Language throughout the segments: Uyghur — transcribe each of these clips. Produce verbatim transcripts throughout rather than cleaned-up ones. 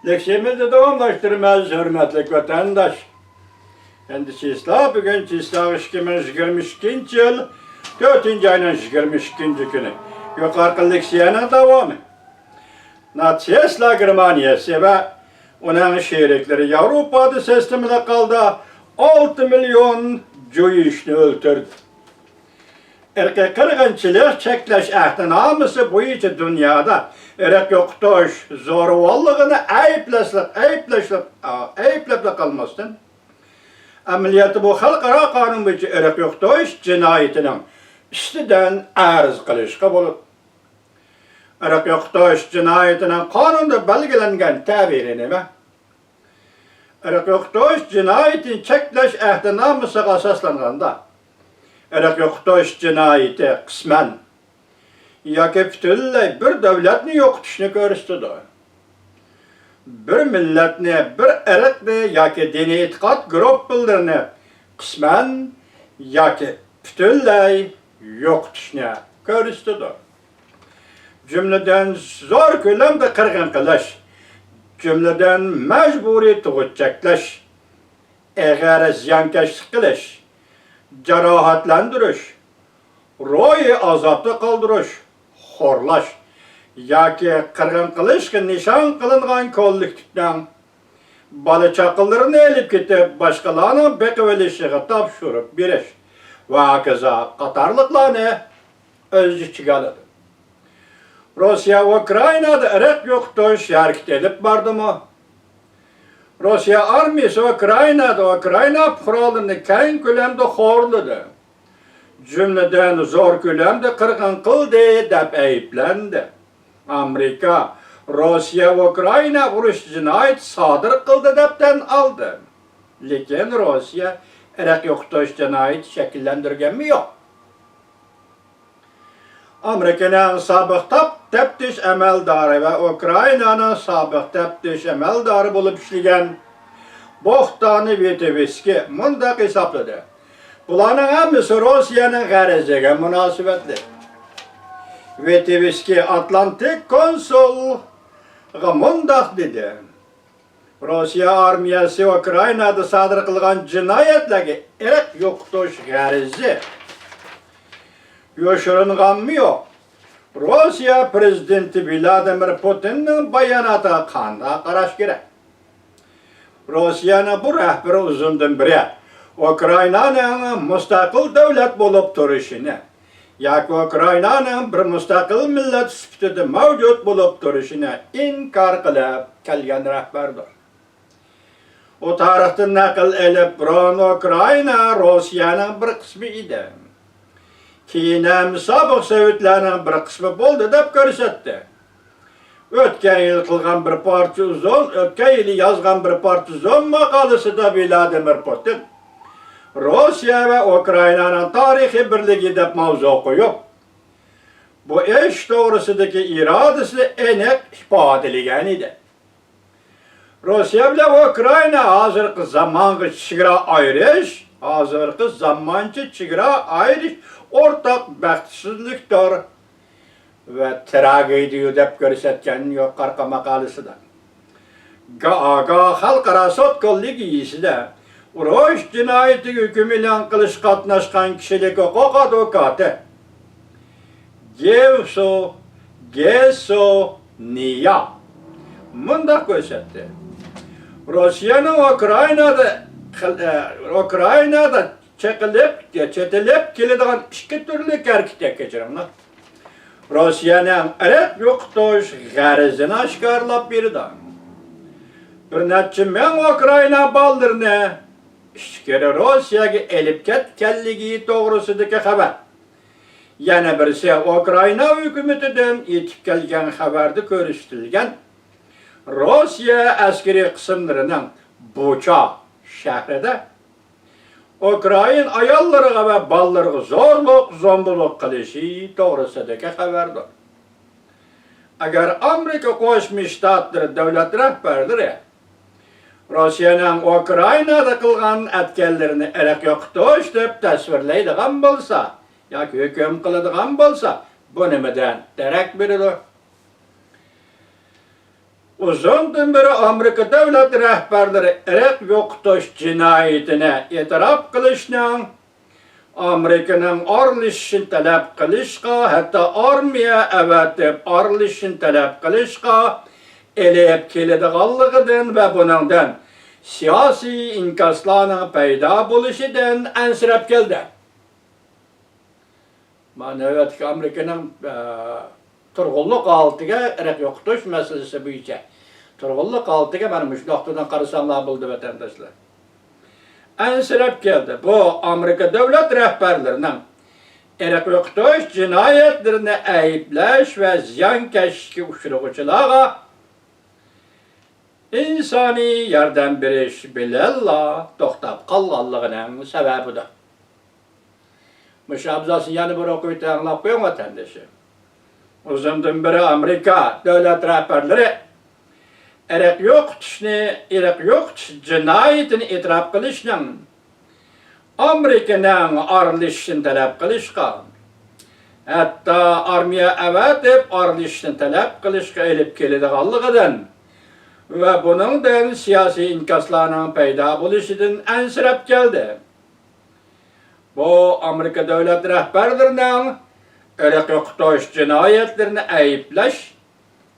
لېكسىيەمىزنى داۋاملاشتۇرىمىز، ھۆرمەتلىك ۋەتەنداش. ئەمدى چىسلا، بۈگۈن چىسلا ئىككى مىڭ يىگىرمە ئىككىنچى يىل تۆتىنچى ئاينىڭ يىگىرمە ئىككىنچى كۈنى. يۇقىرىقى لېكسىيەنىڭ داۋامى. ناتسىيە گېرمانىيەسى ۋە ئۇنىڭ شېرىكلىرى ياۋروپادا سىستېمىلىق ھالدا ئالتە مىليون جۇيۇشنى ئۆلتۈردى. ئىرقىي قىرغىنچىلىق چەكلەش ئەھدىنامىسى بويىچە دۇنيادا ئىرق يوقىتىش زورىۋاللىقىنى ئەيىبلەشلىك، ئەيىبلەشلىك، ئەيىبلەپلا قالماستىن، ئەمەلىيەتتە بۇ خەلقئارا قانۇن بويىچە ئىرق يوقىتىش جىنايىتىنىڭ ئۈستىدىن ئەرز قىلىشقا بولىدۇ. ئىرق يوقىتىش جىنايىتىنىڭ قانۇندا بەلگىلەنگەن تەبىرى نېمە؟ ئىرق يوقىتىش جىنايىتىنى چەكلەش ئەھدىنامىسىغا ئاساسلانغاندا، ئىرق يوقىتىش جىنايىتى قىسمەن ياكى پۈتۈنلەي بىر دۆلەتنى يوقىتىشنى كۆرسىتىدۇ. بىر مىللەتنى، بىر ئىرقنى ياكى دىنىي ئېتىقاد گۇرۇپپىلىرىنى قىسمەن ياكى پۈتۈنلەي يوقىتىشنى كۆرسىتىدۇ. جۈملىدىن زور كۆلەمدە قىرغىن قىلىش، جۈملىدىن مەجبۇرىي تۇغۇت چەكلەش، ئېغىر زىيانكەشلىك قىلىش، جاراھەتلەندۈرۈش، روھىي ئازابتا قالدۇرۇش، خورلاش ياكى قىرغىن قىلىشقا نىشان قىلىنغان كوللېكتىپنىڭ بالا-چاقىلىرىنى ئېلىپ كېتىپ، باشقىلارنىڭ بېقىۋېلىشىغا تاپشۇرۇپ بېرىش ۋە ھاكازا قاتارلىقلارنى ئۆز ئىچىگە ئالىدۇ. روسىيە ئۇكرائىنادا ئىرق يوقىتىش ھەرىكىتى ئېلىپ باردىمۇ؟ روسىيە ئارمىيىسى ئۇكرائىنادا ئۇكرائىنا پۇقرالىرىنى كەڭ كۆلەمدە خورلىدى، جۈملىدىن زور كۆلەمدە قىرغىن قىلدى دەپ ئەيىبلەندى. ئامېرىكا روسىيە ئۇكرائىنا ئۇرۇش جىنايىتى سادىر قىلدى دەپ تەن ئالدى. لېكىن روسىيە ئىرق يوقىتىش جىنايىتى شەكىللەندۈرگەنمۇ يوق. ئامېرىكىنىڭ سابىق تاپ-، تەپتىش ئەمەلدارى ۋە ئۇكرائىنانىڭ سابىق تەپتىش ئەمەلدارى بولۇپ ئىشلىگەن بوختانى ۋىتېۋسكىي مۇنداق ھېسابلىدى: بۇلارنىڭ ھەممىسى روسىيەنىڭ غەرىزىگە مۇناسىۋەتلىك. ۋىتېۋسكىي ئاتلانتىك كونسۇلغا مۇنداق دېدى: روسىيە ئارمىيەسى ئۇكرائىنادا سادىر قىلغان جىنايەتلەرگە ئىرق يوقىتىش غەرىزى يوشۇرۇنغانمۇ يوق؟ روسىيە پىرېزىدېنتى ۋلادىمىر پۇتىننىڭ باياناتىغا قانداق قاراش كېرەك؟ روسىيەنىڭ بۇ رەھبىرى ئۇزۇندىن بېرى ئۇكرائىنانىڭ مۇستەقىل دۆلەت بولۇپ تۇرۇشىنى ياكى ئۇكرائىنانىڭ بىر مۇستەقىل مىللەت سۈپىتىدە مەۋجۇت بولۇپ تۇرۇشىنى ئىنكار قىلىپ كەلگەن رەھبەردۇر. ئۇ تارىختىن نەقىل ئېلىپ، بۇرۇن ئۇكرائىنا روسىيەنىڭ بىر قىسمى ئىدى. كېيىن ھەم سابىق سوۋېتلارنىڭ بىر قىسمى بولدى دەپ كۆرسەتتى. ئۆتكەن يىل قىلغان بىر پارچە ئۇزۇن، ئۆتكەن يىلى يازغان بىر پارچە ئۇزۇن ماقالىسىدە ۋلادىمىر پۇتىن روسىيە ۋە ئۇكرائىنانىڭ تارىخىي بىرلىكى دەپ ماۋزۇ قويۇپ، بۇ ئىش توغرىسىدىكى ئىرادىسىنى ئېنىق ئىپادىلىگەن ئىدى. روسىيە بىلەن ئۇكرائىنا ھازىرقى زامانغا چېگرا ئايرىش، ھازىرقى زامانچە چېگرا ئايرىش ئورتاق بەختسىزلىكتۇر ۋە تراگېدىيە دەپ كۆرسەتكەن يۇقىرىقى ماقالىسىدا. گائاگا خەلقئارا سوت كوللېگىيىسىدە ئۇرۇش جىنايىتىگە ھۆكۈم ئېلان قىلىشقا قاتناشقان كىشىلىك ھوقۇق ئادۋوكاتى گېۋسو، گېسو نىيا مۇنداق كۆرسەتتى: روسىيەنىڭ ئۇكرائىنادا، ئۇكرائىنادا چېقىلىپ، چېتىلىپ كېلىدىغان ئىككى تۈرلۈك ھەرىكىتى، كەچۈرۈڭلار، روسىيەنىڭ ئىرق يوقىتىش غەرىزىنى ئاشكارىلاپ بېرىدۇ. بىر نەچچە مىڭ ئۇكرائىنا بالىلىرىنى ئىچكىرى روسىيەگە ئېلىپ كەتكەنلىكى توغرىسىدىكى خەۋەر. يەنە بىرسى ئۇكرائىنا ھۆكۈمىتىدىن يېتىپ كەلگەن خەۋەردە كۆرسىتىلگەن روسىيە ئەسكىرىي قىسىملىرىنىڭ بۇچا شەھىرىدە ئۇكرائىن ئاياللىرىغا ۋە بالىلىرىغا زورلۇق، زومبىلىق قىلىشى توغرىسىدىكى خەۋەردۇر. ئەگەر ئامېرىكا قوشما شتاتلىرى دۆلەت رەھبەرلىرى روسىيەنىڭ ئۇكرائىنادا قىلغان ئەتكەنلىرىنى ئىرق يوقىتىش دەپ تەسۋىرلەيدىغان بولسا ياكى ھۆكۈم قىلىدىغان بولسا، بۇ نېمىدىن دېرەك بېرىدۇ؟ ئۇزۇندىن بېرى ئامېرىكا دۆلەت رەھبەرلىرى ئىرق يوقىتىش جىنايىتىنى ئېتىراپ قىلىشنىڭ، ئامېرىكىنىڭ ئارىلىشىشىنى تەلەپ قىلىشقا، ھەتتا ئارمىيە ئەۋەتىپ ئارىلىشىشىنى تەلەپ قىلىشقا ئېلىپ كېلىدىغانلىقىدىن ۋە بۇنىڭدىن سىياسىي ئىنكاسلارنىڭ پەيدا بولۇشىدىن ئەنسىرەپ كەلدى. مانا نۆۋەتتىكى ئامېرىكىنىڭ، ئە، تۇرغۇنلۇق ھالىتىگە، ئىرق يوقىتىش مەسىلىسى بويىچە تۇرغۇنلۇق ھالىتىگە مانا مۇشۇ نۇقتىدىن قارىساڭلار بولىدۇ، ۋەتەنداشلار. ئەنسىرەپ كەلدى. بۇ ئامېرىكا دۆلەت رەھبەرلىرىنىڭ ئىرق يوقىتىش جىنايەتلىرىنى ئەيىبلەش ۋە زىيانكەشلىككە ئۇچرىغۇچىلارغا ئىنسانىي ياردەم بېرىش بىلەنلا توختاپ قالغانلىقىنىڭ سەۋەبىدۇر. مۇشۇ ئابزاسنى يەنە بىر ئوقۇۋېتىڭ، ئاڭلاپ قويۇڭ، ۋەتەندىشىم. ئۇزۇندىن بېرى ئامېرىكا دۆلەت رەھبەرلىرى ئىرق يوقىتىشنى، ئىرق يوقىتىش جىنايىتىنى ئېتىراپ قىلىشنىڭ، ئامېرىكىنىڭ ئارىلىشىشىنى تەلەپ قىلىشقا، ھەتتا ئارمىيە ئەۋەتىپ ئارىلىشىشنى تەلەپ قىلىشقا ئېلىپ كېلىدىغانلىقىدىن ۋە بۇنىڭدىن سىياسىي ئىنكاسلارنىڭ پەيدا بولۇشىدىن ئەنسىرەپ كەلدى. بۇ ئامېرىكا دۆلەت رەھبەرلىرىنىڭ ئىرق يوقىتىش جىنايەتلىرىنى ئەيىبلەش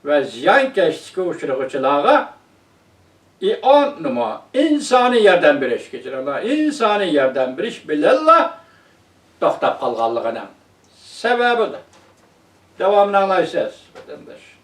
ۋە زىيانكەشلىككە ئۇچرىغۇچىلارغا ئىئانىمۇ ئىنسانىي ياردەم بېرىش، كەچۈرۈڭلار، ئىنسانىي ياردەم بېرىش بىلەنلا توختاپ قالغانلىقىنىڭ سەۋەبىدۇر. داۋامىنى ئاڭلايسىز، ۋەتەنداش.